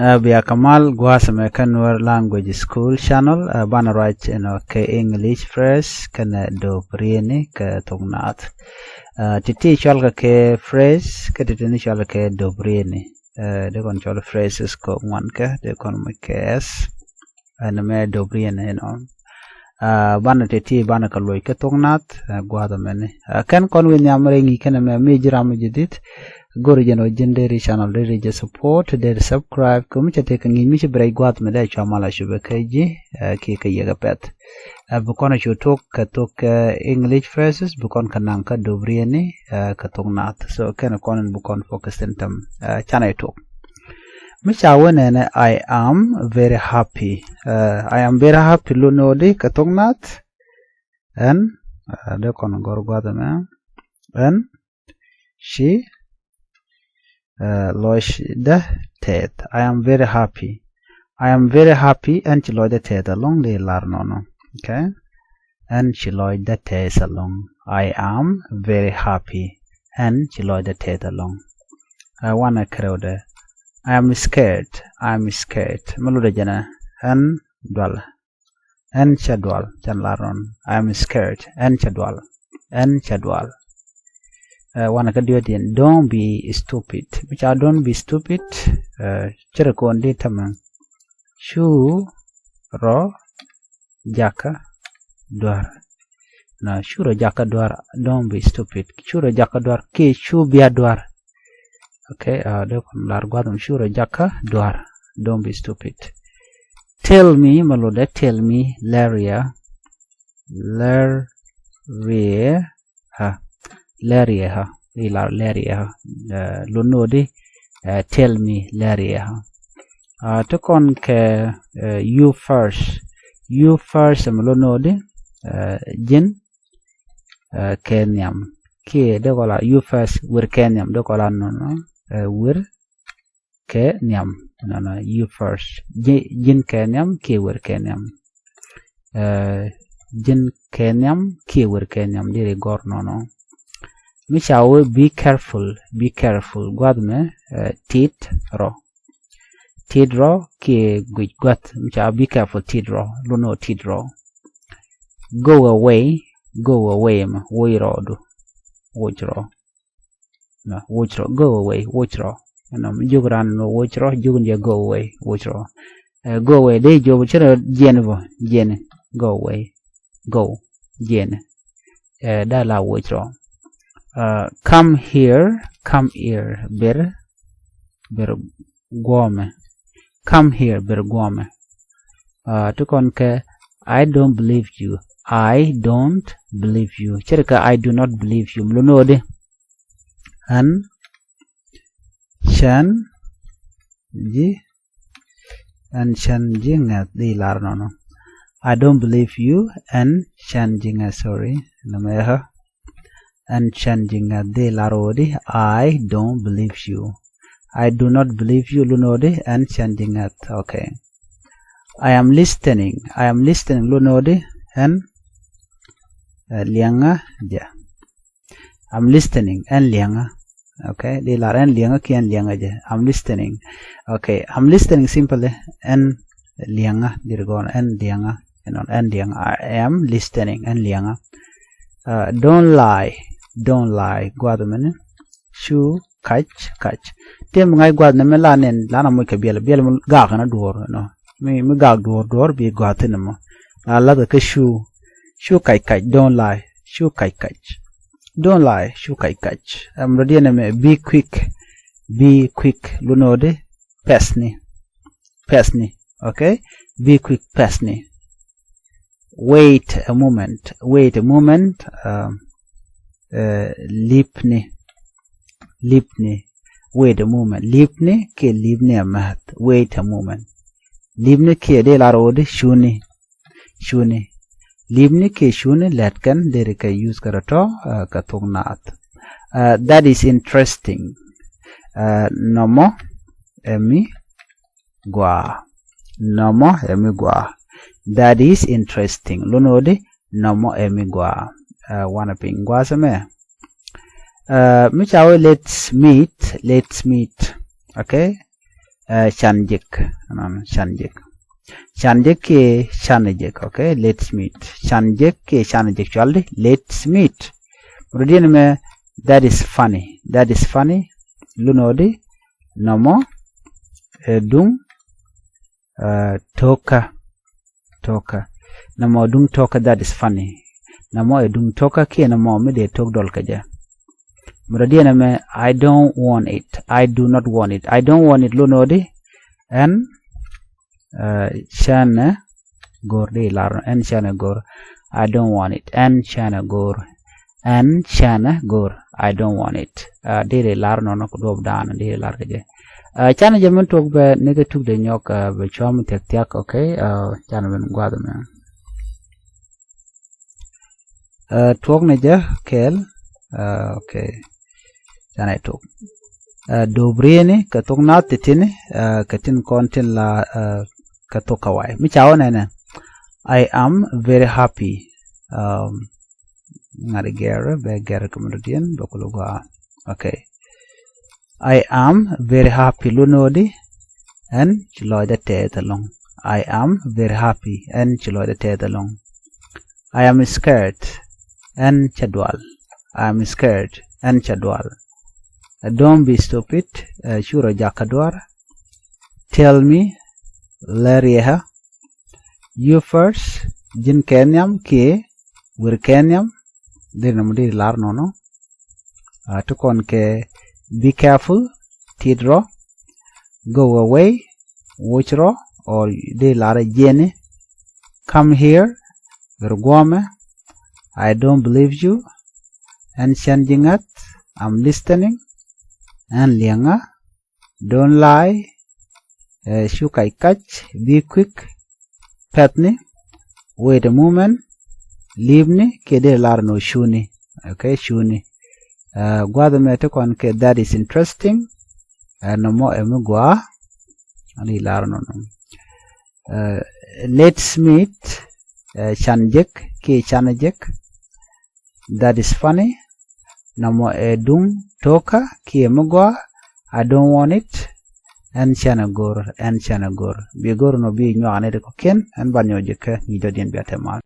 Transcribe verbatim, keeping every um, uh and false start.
Ɛ bia kɛ mal gua̱a̱th ɛmɛ kä Nuer Language School Channel, ɛ banɛ ruac ɛnɔ kɛ English phrase kɛnɛ do̱p rieni kɛ thok naath. Ɛ ti̱ti̱ cɔalkɛ kɛ phrase kä ti̱ti̱ ni cɔalkɛ kɛ do̱p rieni. Ɛ dee kɔn cɔl phrases kɛ ŋuan kɛ dee kɔn muc kɛ s. Ɛn mɛ do̱p rieni ɛnɔ. Ɛ banɛ ti̱ti̱ banɛ kɛ luɔc kɛ thok naath ɛ gua̱a̱th ɛmɛni. Ɛ kɛn kɔn wi̱i̱ nhiam rɛy ŋi̱i̱c kɛnɛ mɛ mi ji̱ ram mi ji̱ dhi̱th. Go̱ri jɛn ɔ ji̱n deri channel deri jɛ support deri subscribe kɛ mi cɛ tek kɛ ŋi̱i̱c mi ci bi rɛc gua̱a̱th mi dee cua mal a cupɛ kä ji̱. Ɛ kiɛ kɛ yek ɛ pɛth. Ɛ bi kɔn a cu tok kɛ thok kɛ English phrases bi kɔn kɛ naŋ kä do̱p rieni ɛ kɛ thok naath. So kɛn kɔn in bi kɔn focus in tɛm ɛ canɛ tok. Mi ca wä nɛnɛ I am very happy. Ɛ I am very happy lun ni ɣöö di kɛ thok naath. Ɛn ɛ dee kɔn gɔr gua̱a̱th ɛmɛ. Ɛn ci ɛ lɔcdä tɛth. I am very happy. I am very happy. Ɛn ci lɔcdä tɛth ɛlɔ̱ŋ di lar nɔnɔ. Okay. Ɛn ci lɔcdä tɛth ɛlɔ̱ŋ. I am very happy. Ɛn ci lɔcdä tɛth ɛlɔ̱ŋ. Ɛ wanɛ kärɛwdɛ. I am scared. I am scared. Mi lotdɛ jɛnɛ ɛn dual. Ɛn cɛ dual. Cɛn lar nɔn. I am scared. Ɛn cɛ dual. Ɛn cɛ dual. Ɛ wanɛ kä diɔt yɛn. Don't be stupid. Mi ca don't be stupid. Ɛ cɛ rɛ kɔn di tämɛ. Cu rɔ jakä duar. Na cu rɔ jakä duar. Don't be stupid. Cu rɔ jakä duar kiɛ cu bia duar. Okay. Ɛ dee kɔn lar gua̱a̱th ɛmɛ cu rɔ jakä duar. Don't be stupid. Tell me, mi lotdɛ tell me, Laria. Laria. Laria. Ilar Laria. Ɛ lun ni ɣöö di ɛ tell me, Laria. Ɛ ti kɔn kɛ ɛ you first. You first mi lun ni ɣöö di ɛ ji̱n ɛ kɛ nhiam. Kiɛ dee kɔ la you first, wer kɛ nhiam, dee kɔ la nɔnɔ ɛ wer kɛ nhiam. Nɔnɔ you first. Ji̱- ji̱n kɛ nhiam kiɛ wer kɛ nhiam. Ɛ ji̱n kɛ nhiam kiɛ wer kɛ nhiam deri gɔr nɔnɔ. Mi ca wee be careful. Be careful. Gua̱th mɛ ɛ tit rɔ. Tit rɔ kiɛ guic gua̱th. Mi ca be careful tit rɔ. Lun ni ɣöö tit rɔ. Go away. Go away mɛ woc rɔ du. Woc rɔ. Na woc rɔ. Go away. Woc rɔ. Ɛnɔ mi jiök ran ni woc rɔ, jiök ni jɛ go away. Woc rɔ. Ɛ go away dee jiök ci rɔ jiɛn bä. Jiɛn. Go away. Go. Jiɛn. Ɛ da la woc rɔ. Ɛ come here. Come here. Ber. Ber guɔmɛ. Come here. Ber guɔmɛ. Ɛ ti kɔn kɛ I don't believe you. I don't believe you. Cɛ ri kɛ I do not believe you. Mi lun ni ɣöö di ɛn cɛn ji̱ ɛn cɛn ji̱ ŋɛth di lar nɔnɔ. I don't believe you. Ɛn cɛn ji̱ ŋɛth, sorry. Nɛmɛ ɛ ɣä. Ɛn cɛn ji̱ ŋɛth di lar ɣöö di I don't believe you. I do not believe you lun ni ɣöö di ɛn cɛn ji̱ ŋɛth. Okay. I am listening. I am listening lun ni ɣöö di ɛn ɛ liɛŋä jɛ. I'm listening. Ɛn liɛŋä. Okay. Di lar ɛn liɛŋä kiɛ ɛn liɛŋä jɛ. I'm listening. Okay. I'm listening simply. Ɛn liɛŋä. Diri gɔn ɛn liɛŋä. Ɛnɔn ɛn liɛŋä. I am listening. Ɛn liɛŋä. Ɛ don't lie. Don't lie. Gua̱th mɛni. Cu kac kac. Tim ŋa̱c gua̱th ni mi la nɛn la na moc kɛ biɛl biɛl mi gaak ni duɔ̱ɔ̱r nɔ. Mi mi gaak duɔ̱ɔ̱r duɔ̱ɔ̱r bi gua̱th ni mɔ. La lath kɛ cu. Cu kac kac. Don't lie. Cu kac kac. Don't lie. Cu kac kac. Ɛm rɔ diɛn ɛmɛ be quick. Be quick. Lunɔ di pɛthni. Pɛthni. Okay. Be quick. Pɛthni. Wait a moment. Wait a moment. Ɛ lipni. Lipni. Wait a moment. Lipni kiɛ lipni a math. Wait a moment. Lipni kiɛ di lar ɣöö di cuni. Cuni. Lipni kiɛ cuni lɛt kɛn deri kɛ use kɛ rɔ̱tɔ kɛ thok naath. That is interesting. Nɔmɔ ɛ mi gɔaa. Nɔmɔ ɛ mi gɔaa. That is interesting. Lun ɣöö di nɔmɔ ɛ mi gɔaa. Wanɛ piny gua̱a̱th ɛmɛ. Mi ca wee let's meet. Let's meet. Okay. Can jek. Can jek. Can jek kiɛ can jek. Okay, let's meet. Can jek kiɛ can jek, cual di let's meet. Mɛ dɔ̱diɛn mɛ, that is funny. That is funny. Lunɔ di, nɔmɔ ɛ duŋ tokä. Tokä. Nɔmɔ duŋ tokä, that is funny. Nɔmɔ ɛ duŋ tokä kiɛ nɔmɔ mi dee tok dɔl kɛ jɛ. Mɛ dɔ̱diɛn mɛ, I don't want it. I do not want it. I don't want it, lunɔ di, ɛn cɛnɛ go̱r, di lar nɔ, ɛn cɛnɛ go̱r. I don't want it. Ɛn cɛnɛ go̱r. Ɛn cɛnɛ go̱r. I don't want it. Di ri lar nɔnɔ kɛ duɔp dan, di ri lar kɛ jɛ. Canɛ jɛ min tuɔk bɛ nikɛ tuk de nyɔk bɛ cuam thiak thiak. Okay. Canɛ min guath mɛ. Tuɔk ni jɛ kɛɛl. Okay. Canɛ tuk. Dobrieni kɛ thok nath titini kɛ tin kɔn tin la kɛ thok kawai. Mi ca wä nɛnɛ, I am very happy. Ŋa̱t gɛr bɛ gɛr kɛ mi dɔ̱diɛn bɛ kulu gɔaa. Okay. I am very happy, lunɔ di, ɛn ci lɔcdä tɛth ɛlɔ̱ŋ. I am very happy, ɛn ci lɔcdä tɛth ɛlɔ̱ŋ. I am scared, ɛn cɛ dual. I am scared, ɛn cɛ dual. Don't be stupid, cu rɔ jakä duar. Tell me, lɛr yɛ ɣä. You first, ji̱n kɛ nhiam kiɛ wer kɛ nhiam. Deri nɔmɔ di lar nɔnɔ. Ti kɔn kɛ, be careful, tit rɔ. Go away, wuc rɔ. Or di lar jiɛni. Come here, wer guɔmɛ. I don't believe you, ɛn cɛn ji̱ ŋäth. I'm listening, ɛn liɛŋä. Don't lie, cu kac kac. Be quick, pɛthni. Wait a moment, li̱pni. Kiɛ di lar nɔ cuni. Okay, cuni. Guath mɛ ti kɔn kɛ, that is interesting. Nɔmɔ ɛ mi gɔaa. Ani lar nɔnɔ. Let's meet, can jek kiɛ can jek. That is funny. Nɔmɔ ɛ duŋ tokä kiɛ mi gɔaa. I don't want it. Ɛn cɛnɛ go̱r, ɛn cɛnɛ go̱r. Bi go̱r nɔ bi nyuak ni ti kɔ̱kiɛn, ɛn ban nyɔk jek kä nyi dɔ̱diɛn bia te mal.